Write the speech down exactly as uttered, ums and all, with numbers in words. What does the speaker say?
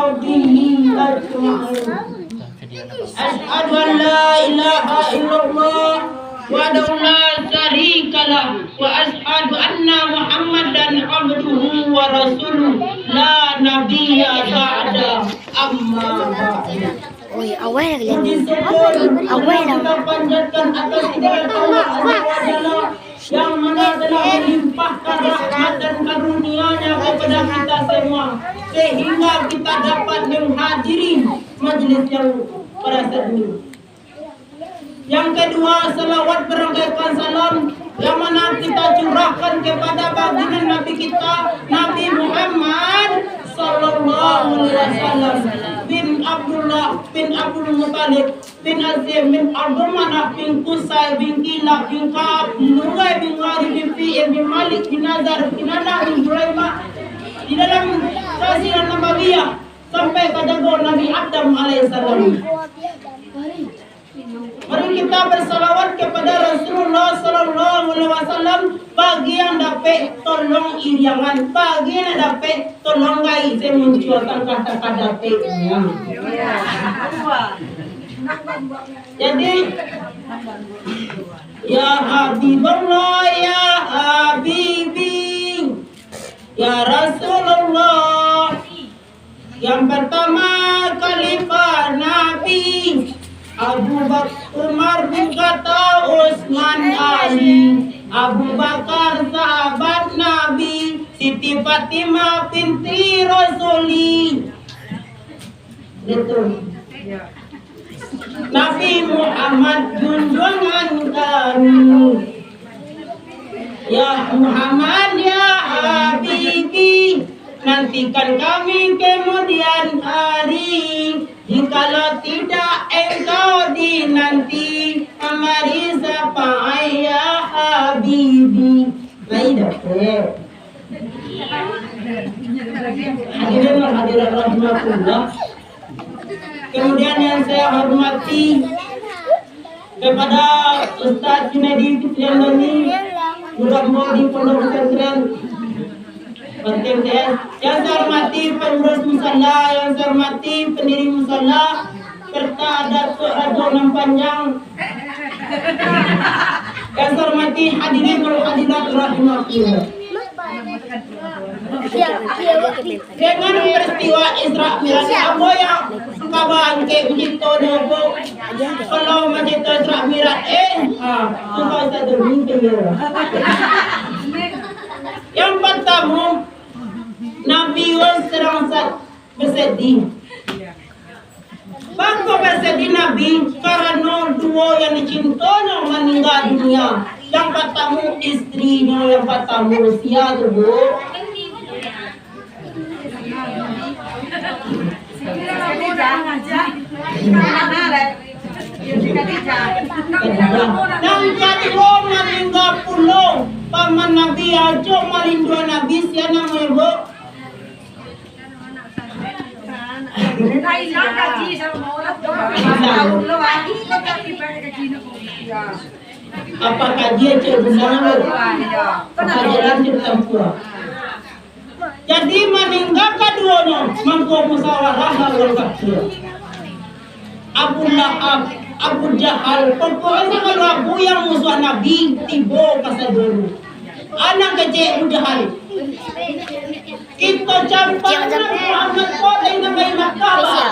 وصحبه أجمعين. أشهد أن لا إله إلا الله وحده لا شريك له، وأشهد أن محمدا عبده ورسوله، لا نبي بعده، أما بعد. Oi, awal lagi. Puji syukur kita panjatkan atas hidayah Allah Azza wa Jalla, yang mana telah melimpahkan rahmat dan karunia-Nya kepada kita semua, sehingga kita dapat menghadiri majlis yang pada saat ini. Yang kedua, salawat berangkaikan salam yang mana kita curahkan kepada baginda Nabi kita, Nabi Muhammad sallallahu alaihi wasallam, bin Abdullah bin Abdul Muttalib bin Hasyim bin Abdul Manaf bin Qusay bin Kilab bin Ka'ab bin Luwai bin Ghalib bin Fi'il bin Malik bin Nazar bin Kinanah bin Juraimah, di dalam silsilah Nabawiyah sampai ka jago Nabi Adam alaihissalam. Mari kita bersalawat kepada Rasulullah sallallahu alaihi wasallam. Bagi yang dapek, tolong iriangan. Bagi yang dapek, tolong gai. Saya muncul tangkah-tangkah dapek. Jadi, ya Habiballah, ya Habibi, ya Rasulullah. Yang pertama, Khalifah Nabi, Abu Bak-, Umar bin Khattab, Utsman, Ali, Abu Bakar, sahabat Nabi, Siti Fatimah binti Rasuli. Betul. Nabi Muhammad junjungan kami. Ya Muhammad, ya Habibi, nantikan kami kemudian hari. Jikalau tidak engkau dinanti, mari syafaat ya Habibi. Baik, dapek. Hadirin dan hadirat rahimakumullah. Kemudian yang saya hormati kepada Ustaz Junaidi Fitriandani, Guru Ambo di Pondok Pesantren Banteng T S. Yang saya hormati pengurus musala, yang saya hormati pendiri musala, serta Datuk Rajo Nan Panjang, yang saya hormati hadirin wal hadirat rahimakumullah. Dengan peristiwa Isra Mi'raj, ambo yang ka bangkek bacarito dulu, Bu. Kalau bacarito Isra Mi'raj, eh, ha, tu kau tak tahu mungkin dia. Yang pertama, Nabi Yunus sedang sa-, bersedih. Bangko basadih Nabi karano duo yang dicintonyo maningga dunia. Yang patamu istrinyo, yang patamu sia tu, Bu? Nan kaduo maningga pulo, paman Nabi, acok malindua Nabi, sia namonyo, Bu? Apa kaji cek benar lo? Apa jalan cek tampuah? Jadi maningga kaduonyo mangko musawarah lawan kafir. Abu Lahab, Abu Jahal, pokoknyo sagalo abu yang musuah Nabi tibo ka sadonyo. Anak kecek Abu Jahal. Kito campak Muhammad ko dari Nabi Makkah, bah.